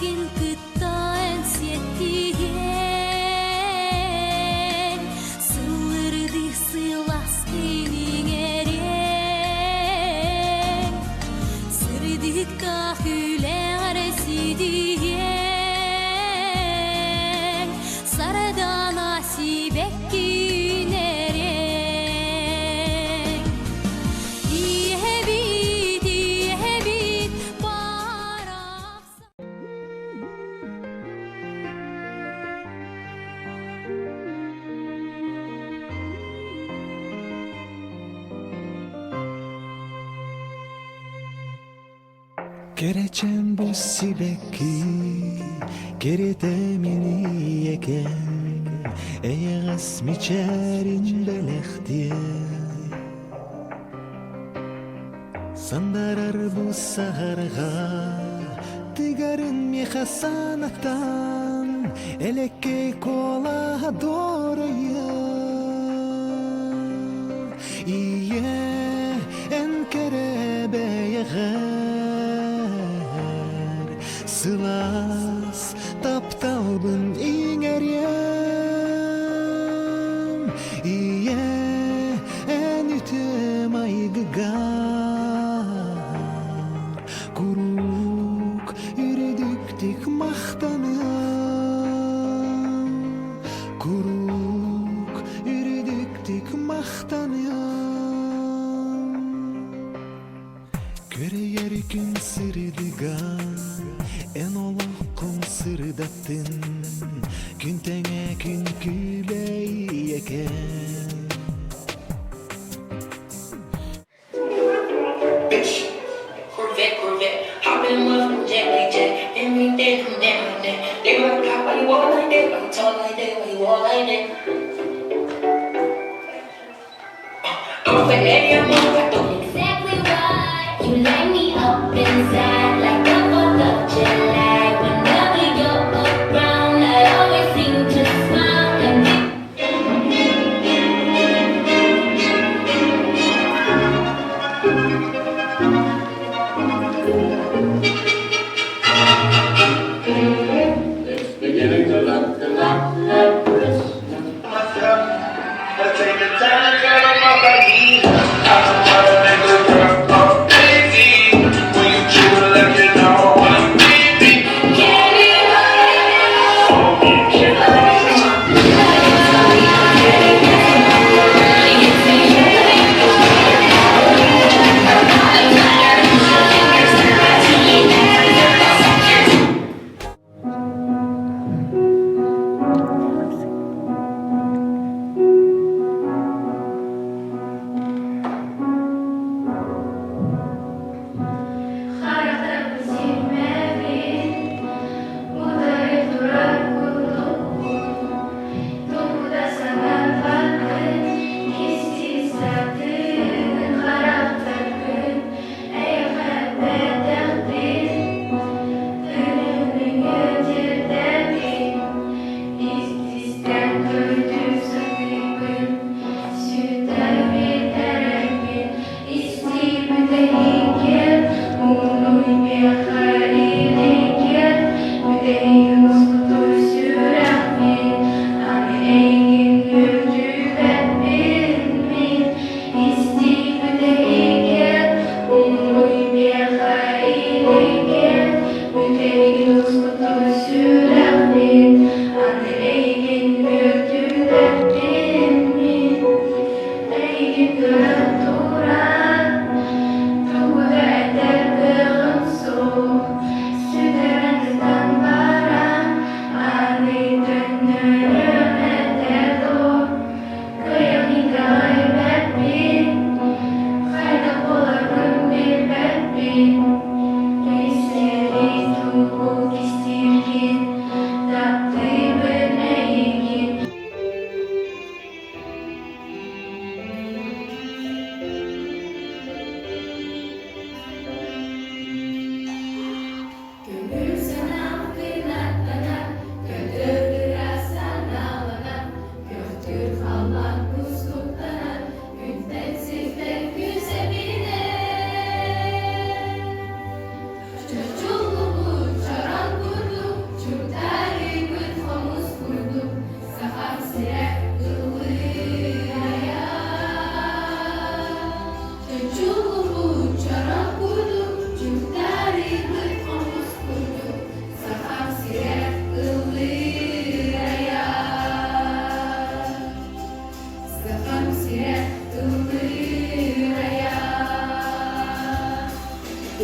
Эйигин кытта эн сиэттиһэн Сыллырдыы сылаас иҥэрэн Сырдыкка күлэҕэр ситиһэн Сардана сибэкки үүнэрэн Иэһэбит, иэһэбит Кэрэчээн бу сибэкки кэрэтэ минийэкэн эйэҕэс мичээрин бэлэхтиэ Сандарар бу саһарҕа тыгарын миэхэ санатан элэккэй куолаһа дуорайа Ийэ эн кэрэ бэйэҕэр сылаас тапталбын иҥэриэм Ийэ эн үтүө майгыгар куруук үрдүктүк махтаныам куруук үрдүктүк махтаныам Көрөйөр күн сырдыга эн олоххун сырдаттын күн тэҥэ күн күбэй экен Bitch, Corvette, Corvette, hop in love with Jack, Jack, and we did, we did, we did. They like cop, why you all like that? Why you talk like that? Why you all like that? I'm a Ferrari, I'm a Exactly why you light me up inside like the 4th of July. Whenever you're around, I always seem to smile and be It's beginning to look a lot like Christmas.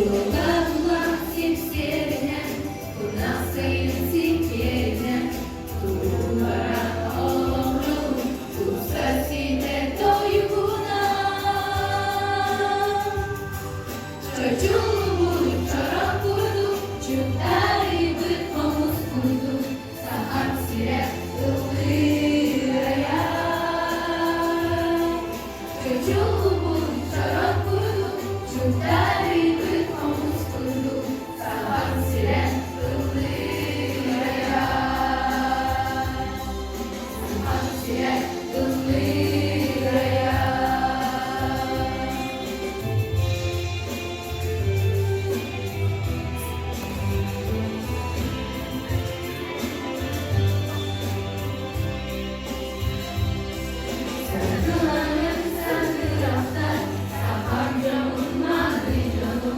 Тула сипсиэринэн, курнах сайын сиккиэринэн, туругара олоруу, тупса ситэ тойугунан. Чочуллубут чорох курдук, чыптарыйбыт хомус курдук, Сахам сирэ ыллыырайа. Чочуллубут чорох курдук, чыптарыйбыт хомус курдук, Сахам сирэ ыллыырайа. Сахам сирэ ыллыырайа. Саргыланын саргырахтар, сахам дьонун мааны дьону,